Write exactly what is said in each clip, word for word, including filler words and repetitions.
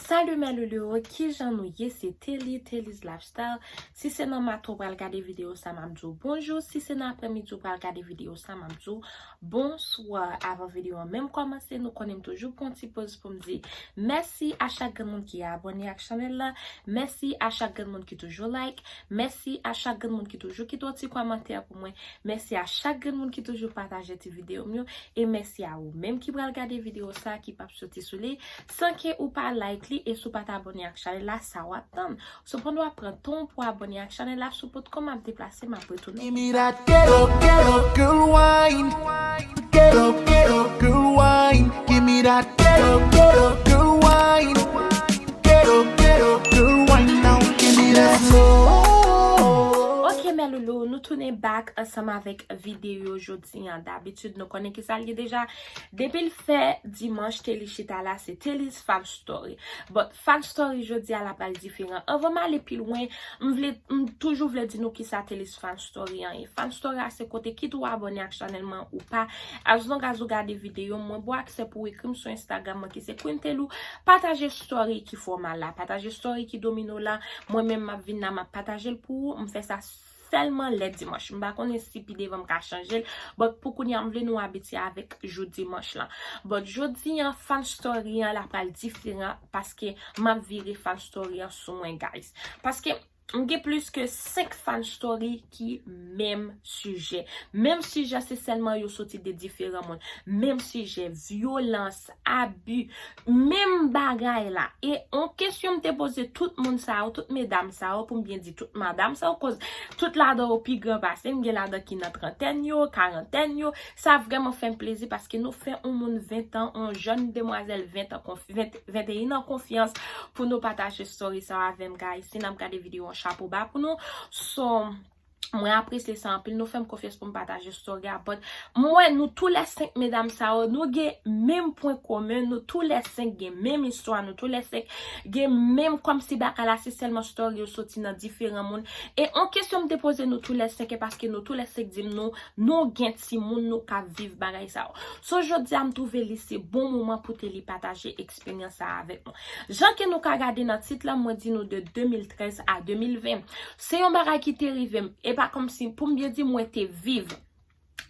Salut mes loulous, kijan nou ye? Se Telly, Telly's Lifestyle. Si se nan maten ou pral gade videyo sa, m ap di w bonjou. Si se nan aprèmidi ou pral gade videyo sa, m ap di w bonswa. Avan videyo an menm kòmanse, nou konnen m toujou pran ti poz pou m di mèsi a chak grenn moun ki abòne ak chanèl la. Mèsi a chak grenn moun ki toujou like. Mèsi a chak grenn moun ki toujou kite yon ti kòmantè pou mwen. Mèsi a chak grenn moun ki toujou pataje ti videyo m yo. E mèsi a ou menm ki pral gade videyo sa ki p ap soti sou li san ke ou pa like li e si w pa t abòne ak chanèl la, sa w ap tann? Sepandan, w ap pran tan w pou abòne ak chanèl la, sou pòt kòm ap deplase, m ap retounen. Give me that ghetto, ghetto girl wine. Ghetto, ghetto girl wine. Give me that ghetto, ghetto girl wine. Ghetto, ghetto girl wine now. Give me that slow. Ok, mes loulous, nou tounen back ansanm avèk videyo jodi an. Dabitid, nou konnen ki sa l ye deja. Depi l fè dimanch, Telly chita la, se Telly's Fun Story. But Fun Story jodi a la pral diferan. Anvan m ale pi lwen, m vle, m toujou vle di nou ki sa Telly's Fun Story an ye. Fun Story a se kote kit ou abòne ak chanèl mwen ou pa. As long as ou gade videyo m, mwen ba w aksè pou w ekri m sou Instagram mwen ki se Queen Telou. Pataje story ki fè w mal la. Pataje story ki domine w la. Mwen menm m ap vin la, m ap pataje l pou ou. M fè sa sèlman lè dimanch. M pa konnen si pi devan m ka chanje l. But pou kounye a, m vle nou abitye avèk jou dimanch lan. But jodi an, Fun Story an la pral diferan paske m ap vire Fun Story an sou mwen, guys. Paske m gen plis ke senk Fun Story ki menm sijè. Menm sijè, se sèlman yo soti de diferan moun. Menm sijè, vyolans, abi, menm bagay la. E yon kesyon m te poze tout moun sa yo, tout medam sa yo, pou m byen di tout madam sa yo, koz tout ladan yo pi gran pase m, gen ladan ki nan trantèn yo, karantèn yo. Sa vrèman fè m plezi paske nou fè yon moun ven an, yon jèn demwazèl ven an, konf-, ven, venteyen an konfyans pou nou pataje story sa yo avè m, guys. Si n ap gade videyo an, chapo ba pou nou. So, mwen apresye sa anpil. Nou fè m konfyans pou m pataje story a. But m wè nou tou lè senk medam sa yo, nou gen menm pwen komen, nou tou lè senk gen menm istwa, nou tou lè senk gen menm kòmsi bagay la, se sèlman story yo soti nan diferan moun. E yon kesyon m te poze nou tou lè senk, e paske nou tou lè senk di m nou, nou gen timoun, nou ka viv bagay sa yo. So, jodi a, m twouve li se bon moman pou Telly pataje eksperyans sa avèk nou. Jan ke nou ka gade nan tit la, mwen di nou de de mil trèz a de mil ven. Se yon bagay ki te rive m. E pa kòmsi, pou m byen di, mwen te viv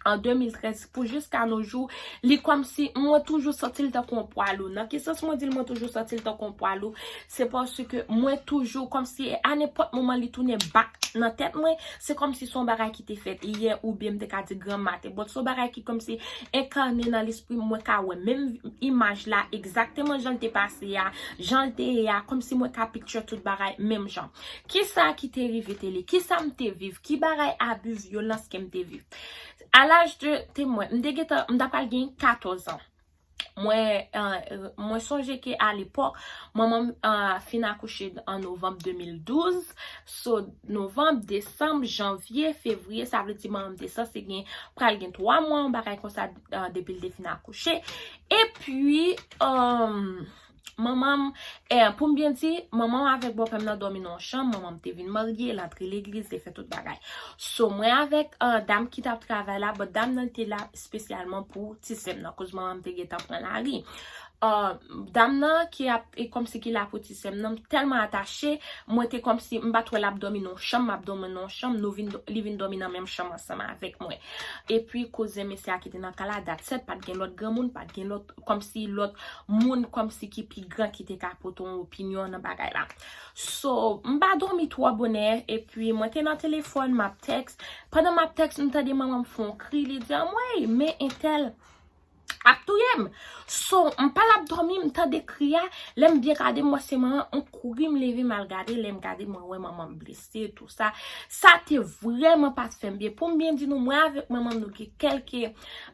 an de mil trèz pou jiska no jou, li kòmsi mwen toujou santi l tankou yon pwa lou. Nan ki sans mwen di l mwen toujou santi l tankou yon pwa lou? Se paske mwen toujou, kòmsi a nenpòt moman li tounen back nan tèt mwen, se kòmsi se yon bagay ki te fèt yè oubyen m te ka di granm maten. But se yon bagay ki kòmsi enkane nan lespri m, mwen ka wè menm imaj la egzakteman jan l te pase a, jan l te ye a, kòmsi mwen ka picture tout bagay menm jan. Kisa ki te rive Telly? Kisa m te viv? Ki bagay abi, vyolans ke m te viv? A laj de, te mwen, m te gentan, m ta pral gen katòz an. Mwen, euh, mwen sonje ke alepòk, manman m, euh, fin akouche an novanm de mil douz. So, novanm, desanm, janvye, fevriye, sa vle di manman m te sanse gen, pral gen twa mwa, yon bagay konsa, euh, depi l te fin akouche. Epi, euh, manman m, eh, pou m byen di, manman m avèk bòpè m nan dòmi nan yon chanm, manman m te vin marye, l antre legliz, li fè tout bagay. So, mwen avèk, euh, dam ki t ap travay la, but dam nan te la espesyalman pou ti sè m nan, koz manman m te gentan pran lari. Euh, dam nan ki ap, e kòmsi ki la pou ti sè m nan, m tèlman atache, mwen te kòmsi, m pa t wè l ap dòmi nan yon chanm, m ap dòmi nan yon chanm, nou vin, li vin dòmi nan menm chanm ansanm avèk mwen. Epi kouzen mesye a ki te nan kay la, that's it, pa t gen lòt granmoun, pa t gen lòt, kòmsi lòt moun, kòmsi ki pi gran ki te ka pote yon opinyon nan bagay la. So, m pa dòmi twò bonè, epi mwen te nan telefòn, m ap tèks. Pandan m ap tèks, m tande manman m fè yon kri, li di, "Anmwey, men entèl ap touye m." So, m pa t ap dòmi, m tande kri a. Lè m byen gade, m wè se manman, m kouri, m leve, m al gade. Lè m gade, mwen wè manman m blese, tou sa. Sa te vrèman pa t fè m byen. Pou m byen di nou, mwen avèk manman m, nou gen kèlke,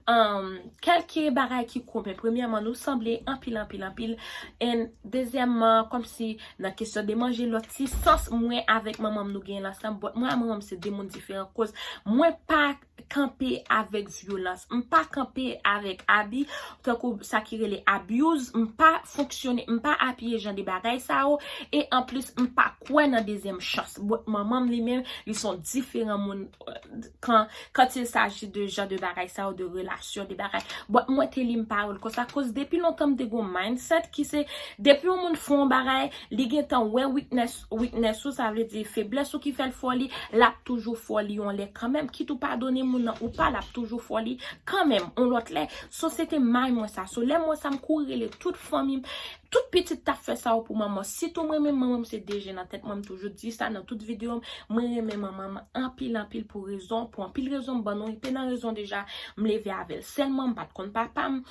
um, kèlke bagay ki komen. Premyèman, nou sanble anpil, anpil, anpil. And dezyèmman, kòmsi nan kesyon de manje, lòt ti sans mwen avèk manman m, nou gen ansanm. But mwen ak manman m, se de moun diferan. Koz mwen pa kanpe avèk vyolans. M pa kanpe avèk abi, tankou sa ki rele abuse. M pa fonksyone, m pa apiye jan de bagay sa yo. E anplis, m pa kwè nan dezyèm chans. But manman m li menm, li se yon diferan moun, euh, quand, quand il s'agit de jan de bagay sa yo, de relasyon, de bagay. But mwen te li m pawòl konsa, koz depi lontan m te gon mindset ki se, depi yon moun fè yon bagay, li gentan wè weakness, weakness ou, sa vle di feblès ou ki fè l fè w li, l ap toujou fè w li yon lè kanmenm. Kit ou padone moun nan ou pa, l ap toujou fè w li kanmenm, yon lòt lè. So, se te may mwen sa. So, lè m wè sa, m kouri rele tout fanmi m, tout pitit t ap fè sa yo pou manman. Sitou mwen menm, manman m se D G nan tèt mwen, m toujou di sa nan tout videyo m. Mwen renmen manman m anpil, anpil pou rezon, pou anpil rezon, m ban nou enpe nan rezon deja. M leve avè l sèlman, m pa t konn papa m.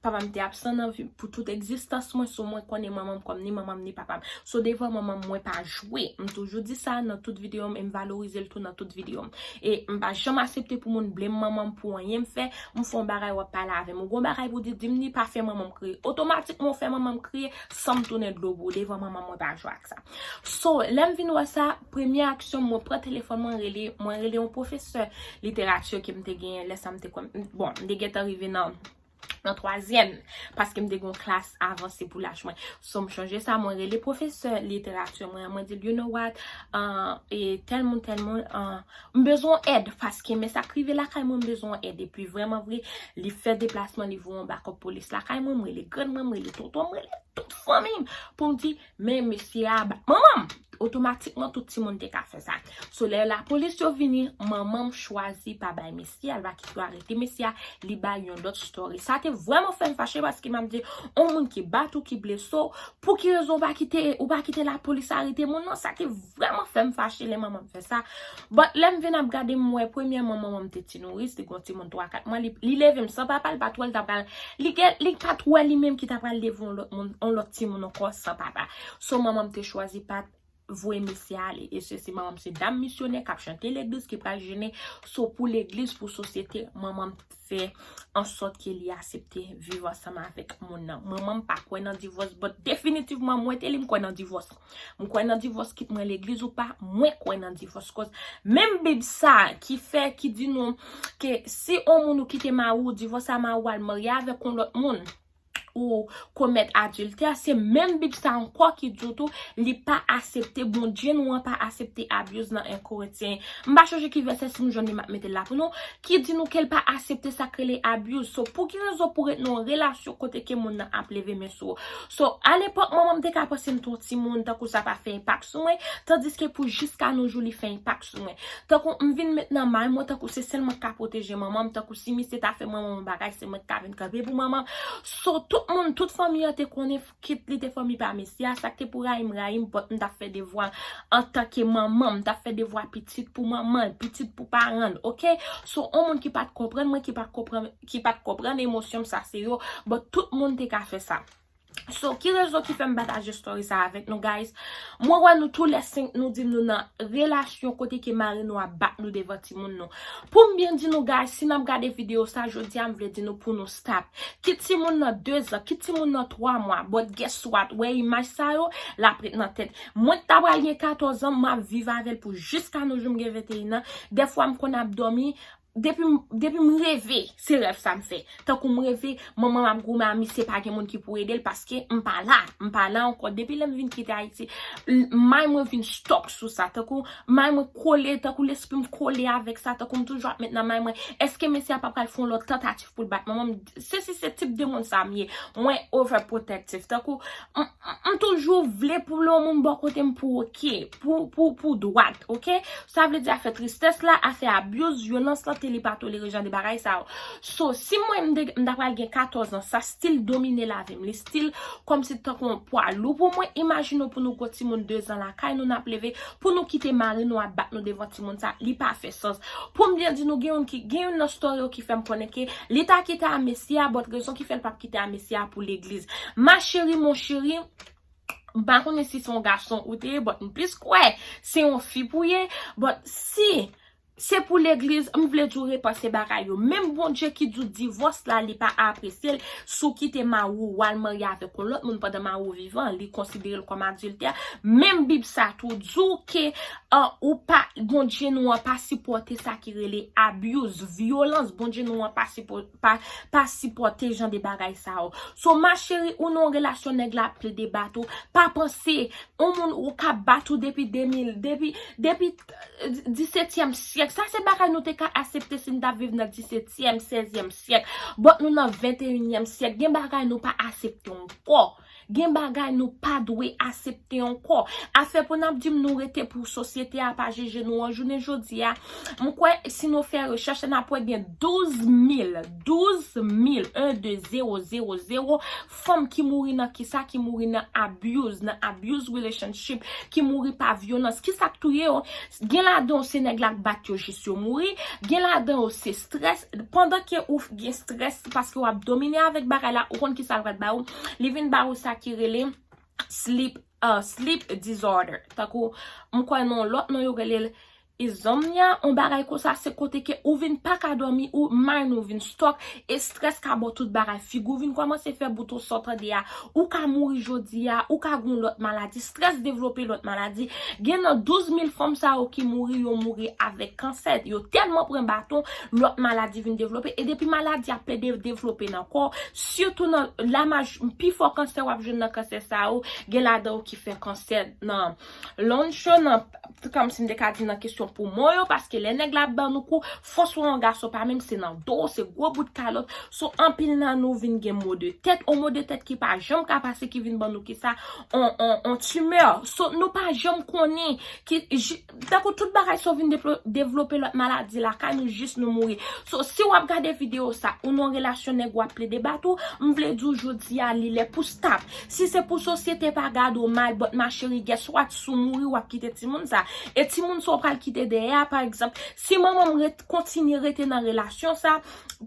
Papa m te absan nan vi, pou tout egzistans mwen, so mwen konnen manman m kòm ni manman m ni papa m. So devan manman m, mwen pa jwe. M toujou di sa nan tout videyo m e m valorize l tou nan tout videyo m. E m pa janm aksepte pou moun blame manman m pou anyen m fè. M fè yon bagay, w ap pale avè m. Ou gon bagay pou di, di m ni pa fè manman m kriye. Otomatikman, w fè manman m kriye, san m tounen dlo pou ou. Devan manman m, mwen pa jwe ak sa. So, lè m vin wè sa, premye aksyon, mwen pran telefòn mwen, rele, mwen rele yon pwofesè literati ke m te genyen lè sa m te kòm, bon, m te gentan rive nan nan twazyèm, paske m te gen yon klas avanse pou laj mwen. So, m chanje sa, mwen rele pwofesè literati mwen, mwen di l, you know what, uh, e tèl moun, tèl moun, uh, m bezwen èd, paske men sa k rive lakay mwen, m bezwen èd. Epi vrèman vre, li fè deplasman, li voye yon bakòp polis lakay mwen, m rele grann mwen, m rele tonton, m rele tout fanmi m pou m di, men mesye a bat manman m. Otomatikman, tout timoun te ka fè sa. So, lè lapolis yo vini, manman m chwazi pa bay mesye a, l pa kite yo arete mesye a, li bay yon lòt story. Sa te vrèman fè m fache paske m ap di, yon moun ki bat ou, ki blese w, pou ki rezon ou pa kite, ou pa kite lapolis arete moun nan? Sa te vrèman fè m fache lè manman m fè sa. But lè m vin ap gade, m wè premyèman manman m te ti nouris, li gon timoun twa kat mwa, li, li leve m san papa, li pa t wè l ta pral, li gen, li pa t wè li menm ki ta pral leve yon lòt moun, yon lòt timoun ankò san papa. So, manman m te chwazi pa voye mesye ale. E se, se manman m se dam misyonè k ap chante legliz ki pral jennen. So pou legliz, pou sosyete, manman m fè an sòt ke li aksepte viv ansanm avèk moun nan. Manman m pa kwè nan divòs, but definitivman mwen te li m kwè nan divòs. M kwè nan divòs, kit mwen legliz ou pa, mwen kwè nan divòs. Koz menm Bib sa ki fè, ki di nou ke si yon moun ou kite mari w, divòse a mari w, al marye avèk yon lòt moun, ou komèt adiltè, se menm Bib sa ankò ki di w tou, li pa aksepte, Bondye nou an pa aksepte abuse nan en Korentyen. M pa chonje ki vèsè, si m jwenn li m ap mete l la pou nou, ki di nou ke l pa aksepte sa k rele abuse. So, pou ki rezon pou ret nan yon relasyon kote ke moun nan ap leve men sou ou? So, alepòk, manman m te ka panse m te yon timoun, tankou sa pa fè enpak sou mwen, tandiske pou jiska nou jou, li fè enpak sou mwen. Tankou m vin met nan may mwen, tankou se sèl mwen k ka pwoteje manman m, tankou si misye ta fè manman m yon bagay, se mwen k ka vin kanpe pou manman m. So, tout moun, tout fanmi an te konnen, kit li te fanmi pa mesye a, sa k te pou rayi m, rayi m, but m t ap fè devwa antanke manman, m t ap fè devwa pitit pou manman l, pitit pou paran l, oke? So, yon moun ki pa t konprann mwen, ki pa t konprann, ki pa t konprann emosyon m, sa se yo, but tout moun te ka fè sa. So, ki rezon ki fè m pataje story sa avèk nou, guys? Mwen wè nou tou lè senk, nou di nou nan relasyon kote ke mari nou ap bat nou devan timoun nou. Pou m byen di nou, guys, si n ap gade videyo sa jodi a, m vle di nou pou nou stop. Kit timoun nan de zan, kit timoun nan twa mwa, but guess what? Wè imaj sa yo, l ap ret nan tèt. Mwen k ta pral gen katòz an, m ap viv avè l pou jiska nou jou m gen venteyen an. Dèfwa m konn ap dòmi, depi m, depi m reve, se rèv sa m fè. Tankou m reve, manman m ap goumen a misye, pa gen moun ki pou ede l paske m pa la. M pa la ankò. Depi lè m vin kite Ayiti, l-, may mwen vin stòk sou sa. Tankou may mwen kole, tankou lespri m kole avèk sa, tankou m toujou ap met nan may mwen, èske mesye a pa pral fè yon lòt tantativ pou l bat manman m? Se, se, se tip de moun sa m ye. Mwen overprotective. Tankou, m, m, m toujou vle pou lè yon moun bò kote m pou oke, pou, pou, pou dwat, oke? Sa vle di afè tristès la, afè abuse, vyolans lan, te li pa tolere jan de bagay sa yo. So, si mwen m te, m ta pral gen katòz an, sa still domine lavi m. Li still kòmsi tankou yon pwa lou pou mwen. Imajine w pou nou gon timoun de zan lakay nou, n ap leve, pou nou kite mari nou ap bat nou devan timoun sa, li pa fè sans. Pou m byen di nou, gen youn ki, gen youn nan story yo ki fè m konnen ke li ta kite a mesye a, but rezon ki fè l p ap kite a mesye a pou legliz. Ma chérie, mon chéri, m pa konnen si se yon gason ou te ye, but m plis kwè se yon fi pou ye, but si Se pou legliz, m vle di w repanse bagay yo. Menm Bondye ki di w divòs la, li pa apresye l, si w kite mari w, w al marye avèk yon lòt moun pandan mari w vivan, li konsidere l kòm adiltè. Menm Bib sa tou di w ke, uh, ou pa, Bondye nou an pa sipòte sa ki rele abuse, vyolans. Bondye nou an pa sipò-, pa, pa sipòte jan de bagay sa yo. So, ma chérie, ou nan yon relasyon, nèg la ap plede bat ou, pa panse, yon moun ou ka bat ou depi de mil, depi, depi disetyèm syèk. Sa se bagay nou te ka aksepte si n t ap viv nan disetyèm, sèzyèm syèk. But nou nan venteyinyèm syèk. Gen bagay nou pa aksepte ankò. Gen bagay nou pa dwe aksepte ankò. Afè pou n ap di m nou rete pou sosyete a pa jije nou an jounen jodi a. M kwè si nou fè rechèch, n ap wè gen douz mil, douz mil, un, deux, zéro, zéro, zéro, fanm ki mouri nan kisa, ki mouri nan abuse, nan abuse relationship, ki mouri pa vyolans. Kisa k touye yo? Gen ladan yo se nèg la k bat yo jis yo mouri. Gen ladan yo se strès. Pandan ke ou gen strès paske w ap domine avèk bagay la, ou konn kisa l pral ba ou? Li vin ba ou sa ki rele sleep, uh, sleep disorder. Tankou, m kwè nan lòt non yo rele l insomnia, yon bagay konsa, se kote ke ou vin pa ka dòmi, ou mind ou vin stuck, e strès ka ba w tout bagay, figi w vin kòmanse fè bout ou sa w tande a, ou ka mouri jodi a, ou ka gen lòt maladi, strès devlope lòt maladi. Gen nan douz mil fanm sa yo ki mouri, yo mouri avèk kansè, yo tèlman pran baton, lòt maladi vin devlope, e depi maladi a plede devlope nan kò, sitou nan la maj-, pifò kansè w ap jwenn nan kansè sa yo, gen ladan yo ki fè kansè nan lòncho, nan kòmsi m te ka di nan kesyon poumon yo, paske lè nèg la ap ban nou kou, fòs ou an gason pa menm, se nan do, se gwo bout kalòt. So, anpil nan nou vin gen mo de tèt, on mo de tèt ki pa janm ka pase, ki vin ban nou kisa, on, on, on timè. So, nou pa janm konnen ki, j-, tankou tout bagay sa vin deplo-, devlope lòt maladi lakay nou jis nou mouri. So, si w ap gade videyo sa, ou nan relasyon nèg w ap plede bat ou, m vle di w jodi a, li lè pou stop. Si se pou sosyete pa gade w mal, but ma chérie, guess what? Si w mouri, w ap kite timoun sa. E timoun sa w pral kite dèyè a, pa egzanp, si manman m ret-, kontinye rete nan relasyon sa,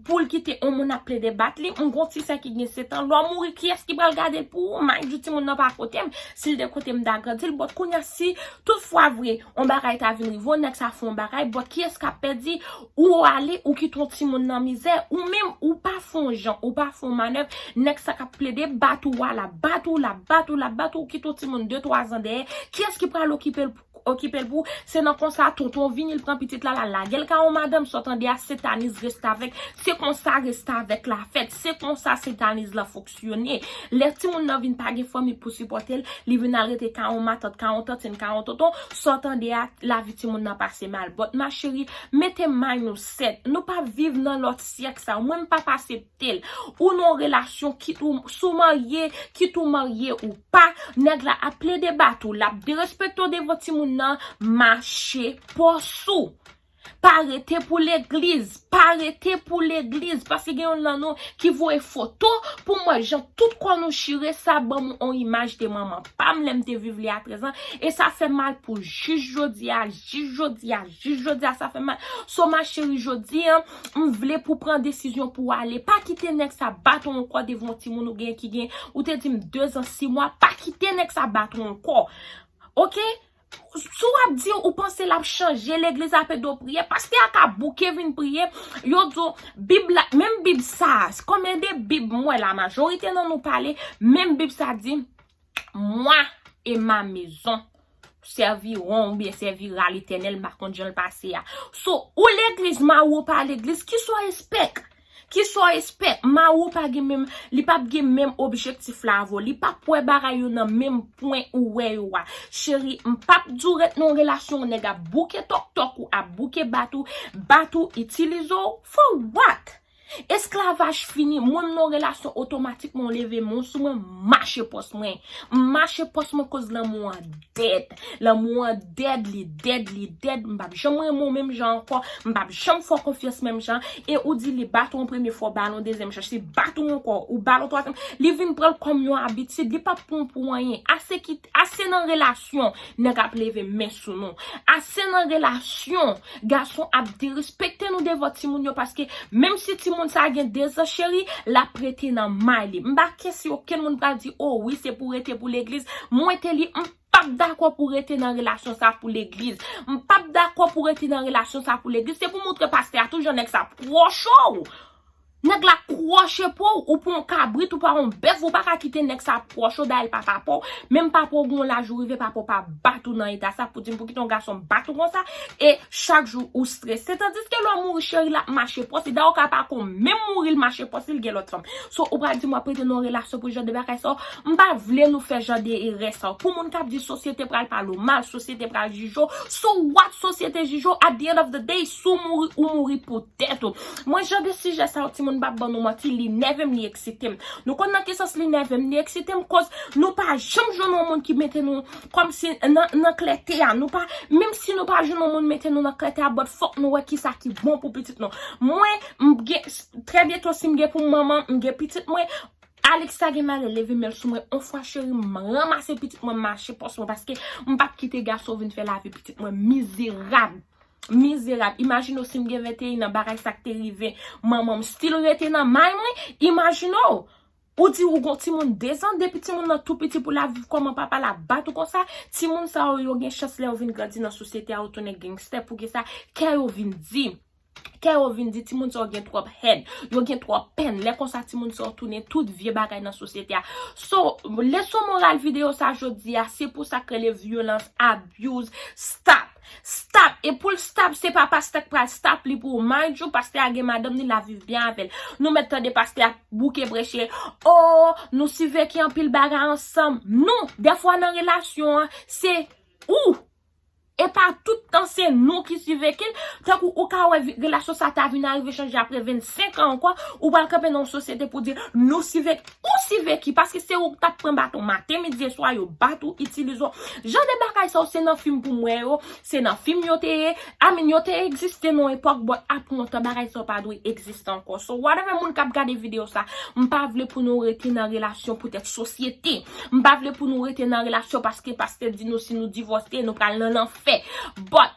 pou l kite yon moun ap plede bat li, m gon ti sè ki gen sèt an, lè w mouri, kiyès ki pral gade l pou ou? Mind you, timoun nan pa kote m. Si l te kote m, m ta grandi l, but kounye a, si toutfwa vre, yon bagay ta vin rive w, nèg sa fè yon bagay, but kiyès k ap pèdi? Ou ale, ou kite yon timoun nan mizè, ou menm, ou pa fè yon jan, ou pa fè yon manèv, nèg sa k ap plede bat ou a, l ap bat ou, l ap bat ou, l ap bat ou, ou kite yon timoun de, twa zan dèyè, kiyès ki pral okipe l, okipe l pou ou? Se nan konsa, tonton vini, l pran pitit la, l al lage l kay yon madanm, sa w tande a, setanis restavèk, se konsa restavèk la fèt, se konsa setanis la fonksyone. Lè timoun nan vin pa gen fanmi pou sipòte l, li vin al rete kay yon matant, kay yon tantin, kay yon tonton, sa w tande a, lavi timoun nan pase mal. But ma chérie, mete mind nou sèt. Nou pa viv nan lòt syèk sa. Mwen, m p ap aksepte l. Ou nan yon relasyon, kit ou, si w marye, kit ou marye ou pa, nèg la ap plede bat ou, l ap derespekte w devan timoun nan, mache pòs ou. Pa rete pou legliz, pa rete pou legliz, paske gen youn nan nou ki voye foto pou m wè jan tout kò nou chire, sa ban m yon imaj de manman pa m lè m te viv li a trèz an, e sa fè mal pou jis jodi a, jis jodi a, jis jodi a, sa fè mal. So, ma chérie, jodi a, m vle pou pran desizyon pou w ale. Pa kite nèg sa bat ou ankò devan yon timoun ou gen ki gen, ou te di m de zan, sis mwa, pa kite nèg sa bat ou ankò. Oke? Si w ap di ou panse l ap chanje, legliz ap ede w priye, pastè a ka bouke vin priye, yo di w, Bib la, menm Bib sa, konbyen de Bib m wè la, majorite nan nou pale, menm Bib sa di, moi et ma maison servirons oubyen servira l'Éternel, m pa konn jan l pase a. So, ou legliz, mari w pa legliz, kisa w espèk? Kisa w espèk? Mari w pa gen menm, li p ap gen menm objektif la avè w. Li p ap wè bagay yo nan menm pwen ou wè yo a. Cheri, m p ap di w ret nan yon relasyon, yon nèg ap bouke tòktòk ou, ap bouke bat ou, bat ou, itilize w. For what? Esklavaj fini. Mwen, m nan yon relasyon, otomatikman, w leve men w sou mwen, m mache pòs mwen. M mache pòs mwen koz lanmou an dead. Lanmou an dead, li dead, li dead. M p ap janm renmen w menm jan ankò. M p ap janm fè w konfyans menm jan. E ou di li bat ou yon premye fwa, w ba l yon dezyèm chans. Li bat ou ankò, ou ba l yon twazyèm. Li vin pran l kòm yon abitid. Li p ap pran w pou anyen. Ase ki, ase nan relasyon, nèg ap leve men sou nou. Ase nan relasyon, gason ap derespekte nou devan timoun yo, paske menm si timoun sa gen de zan, cheri, l ap rete nan may li. M pa kwè si okenn moun pral di, o wi, se pou rete pou legliz. Mwen te li, m p p ap dakò pou rete nan relasyon sa pou legliz. M p ap dakò pou rete nan relasyon sa pou legliz. Se pou montre pastè a tou jan nèg sa pwòch ou. Nèg la kwòche pou ou, ou pa yon kabrit, ou pa yon bèf, ou pa ka kite nèg sa pwòch ou, dayè l pa papa w. Menm papa w gen yon laj ou rive, papa w pa bat ou nan eta sa pou di m pou kite yon gason bat ou konsa. E chak jou ou strese. Tandiske lè w mouri, cheri, l ap mache pòs li. Dayè w ka pa ko menm mouri, l mache pòs li, l gen lòt fanm. So, ou pral di m w ap rete nan yon relasyon pou jan de bagay sa yo. M pa vle nou fè jan de erè sa yo. Pou moun k ap di sosyete pral pale w mal, sosyete pral jije w. So what, sosyete jije w? At the end of the day, si w mouri, ou mouri pou tèt ou. Mwen, jan de sijè sa yo, timoun, m p ap ban nou manti, li nève m, li eksite m. Nou konn nan ki sans li nève m, li eksite m, koz nou pa janm jwenn yon moun ki mete nou kòmsi nan, nan klète a. Nou pa, menm si nou pa jwenn yon moun mete nou nan klète a, but fòk nou wè kisa ki bon pou pitit nou. Mwen, m gen, trè byento, si m gen pou m manman, m gen pitit mwen, Alexa gen malè leve men l sou mwen. On fwa, cheri, m ranmase pitit mwen, m mache pòs mwen, paske m p ap kite gason vin fè lavi pitit mwen mizerab. Mizerab. Imajine w si m gen venteyen an, bagay sa k te rive manman m still rete nan may mwen. Imajine w. Ou di ou gon timoun dezan, depi timoun nan tou piti pou l ap viv kòman papa l ap bat ou konsa, timoun sa yo, yo gen chans lè yo vin grandi nan sosyete a, yo tounen gangstè. Poukisa? Kè yo vin di. Kè yo vin di timoun sa yo gen twòp hèn, yo gen twòp pèn. Lè konsa timoun sa yo tounen tout vye bagay nan sosyete a. So, leson moral videyo sa jodi a, se pou sa k rele vyolans, abuse, stop. Stop. E pou l stop, se pa pastè k pral stop li pou ou. Mind you, pastè a gen madanm ni, l ap viv byen avè l. Nou mèt tande pastè a bouke preche. Oh, nou siveki anpil bagay ansanm. Non, dèfwa nan relasyon an, se ou. E pa tout tan se nou ki siveki l. Tankou ou ka wè vi-, relasyon sa ta vin arive chanje apre vennsenk an ankò, ou pral kanpe nan yon sosyete pou di nou siveki, ou siveki, paske se ou k t ap pran baton maten, midi e swa, yo bat ou, itilize w. Jan de bagay sa yo, se nan fim pou m wè yo, se nan fim yo te ye, I mean, yo te egziste nan yon epòk, but apre yon tan, bagay sa yo pa dwe egziste ankò. So, whatever moun k ap gade videyo sa, m pa vle pou nou rete nan relasyon poutèt sosyete. M pa vle pou nou rete nan relasyon paske pastè di nou si nou divòse, nou pral nan lanfè. But,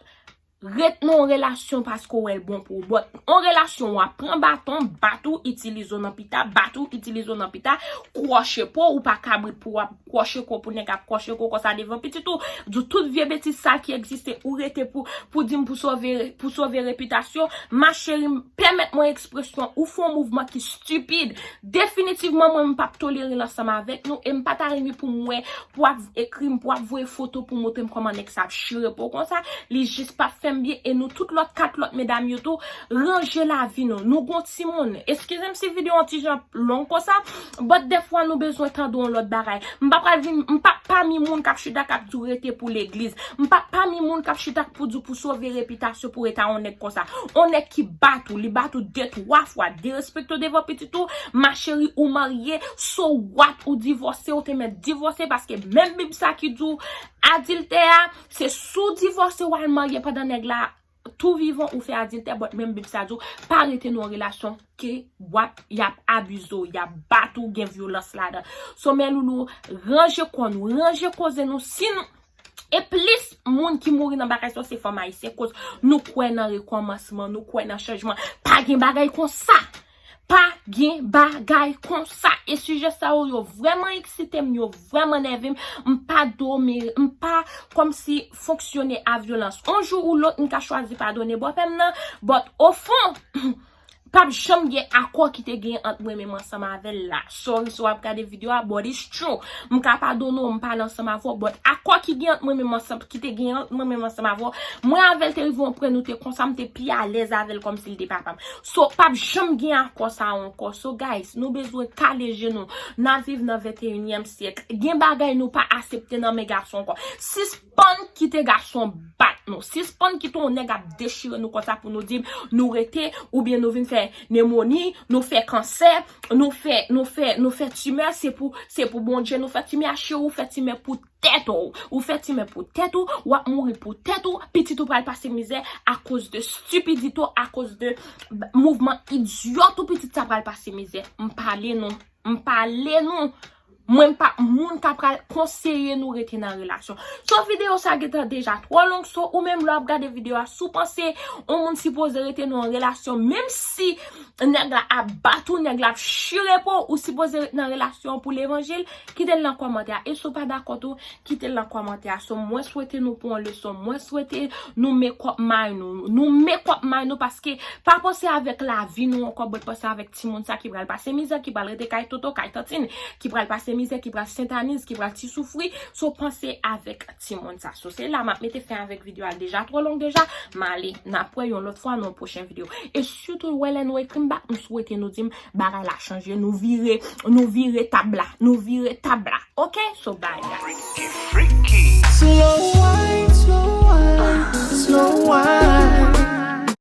ret nan yon relasyon paske w wè l bon pou ou. But, yon relasyon w ap pran baton, bat ou, itilize w nan pita, bat ou, itilize w nan pita, kwòche po, ou pa kabrit pou w ap kwòche ko pou nèg ap kwòche ko konsa devan pitit ou. Di tout vye betiz sa ki egziste, ou rete pou, pou di m pou sove, pou sove repitasyon. Ma cheri, pèmèt mwen ekspresyon, ou fè yon mouvman ki stipid. Definitivman, mwen, m p ap tolere l ansanm avèk nou, e m pa ta renmen pou m wè, pou ap ekri m, pou ap voye foto pou montre m kòman nèg sa ap chire po konsa. Li jis p ap fè m byen, e nou tout lòt kat lòt medam yo tou, ranje lavi nou. Nou gon timoun. Eskize m si videyo an ti jan long konsa, but dèfwa nou bezwen tande yon lòt bagay. M pa pral vin, m pa pami moun k ap chita k ap di w rete pou legliz. M pa pami moun k ap chita k pou di w pou sove repitasyon pou rete a yon nèg konsa. Yon nèg ki bat ou, li bat ou de twa fwa, derespekte w devan pitit ou, ma cheri, ou marye, so what, ou divòse, ou te mèt divòse, paske menm Bib sa ki di w adiltè a, se si w divòse, w al marye pandan nèg la tou vivan ou fè adiltè, but menm Bib sa di w pa rete nan yon relasyon ke w ap, y ap abize w, y ap bat ou, gen vyolans ladan. So, men loulou, ranje kò nou, ranje koze nou, si nou, e plis moun ki mouri nan bagay sa, se fanm ayisyen, koz nou kwè nan rekòmansman, nou kwè nan chanjman. Pa gen bagay konsa! Pa gen bagay konsa. E sijè sa yo, yo vrèman eksite m, yo vrèman nève m. M pa dòmi, m pa kòmsi fonksyone a vyolans. On jou ou lòt, m ka chwazi padone bòpè m nan. But ofon, p ap janm gen akò ki te gen ant mwen menm ansanm avè l la. Sorry si w ap gade videyo a, but it's true. M ka padone w, m pale ansanm avè w, but akò ki gen ant mwen menm ansanm, ki te gen ant mwen menm ansanm avè w, mwen avè l te rive yon pwen nou te konsa, m te pi alèz avè l kòmsi l te papa m. So, p ap janm gen akò sa a ankò. So, guys, nou bezwen kale je nou. N ap viv nan venteyinyèm syèk. Gen bagay nou pa aksepte nan men gason ankò. Sispann kite gason bat nou. Sispann kite yon nèg ap dechire nou konsa pou nou di nou rete, oubyen nou vin fè nemoni, nou fè kansè, nou fè, nou fè, nou fè timè, se pou, se pou Bondye nou fè timè a, cheri, ou fè timè pou tèt ou. Ou fè timè pou tèt ou, w ap mouri pou tèt ou, pitit ou pral pase mizè akoz de stipidite w, akoz de mouvman idyòt ou, pitit sa pral pase mizè. M pale nou. M pale nou. Mwen m pa moun k ap pral konseye nou rete nan relasyon. So videyo sa gentan deja twò long, so ou menm lè w ap gade videyo a, si w panse yon moun sipoze rete nan yon relasyon, menm si nèg la ap bat ou, nèg la ap chire po, ou sipoze rete nan relasyon pou levanjil, kite l nan kòmantè a. E si w pa dakò tou, kite l nan kòmantè a. So mwen swete nou pran yon leson, mwen swete nou make up mind nou, nou make up mind nou, paske pa panse avèk lavi nou ankò, but panse avèk timoun sa ki pral pase mizè, ki pral rete kay toto, kay tantin, ki pral pase mizè, ki pral sentaniz, ki pral ti soufri. So panse avèk timoun sa. So se la m ap mete fen avèk videyo a, deja twò long deja, m ale, n ap wè yon lòt fwa nan yon pwochen videyo. E sitou wè lè nou ekri m back, m swete nou di m bagay la chanje, nou vire, nou vire tab la, nou vire tab la. Ok, so bye guys. Slow wine, slow wine, slow wine.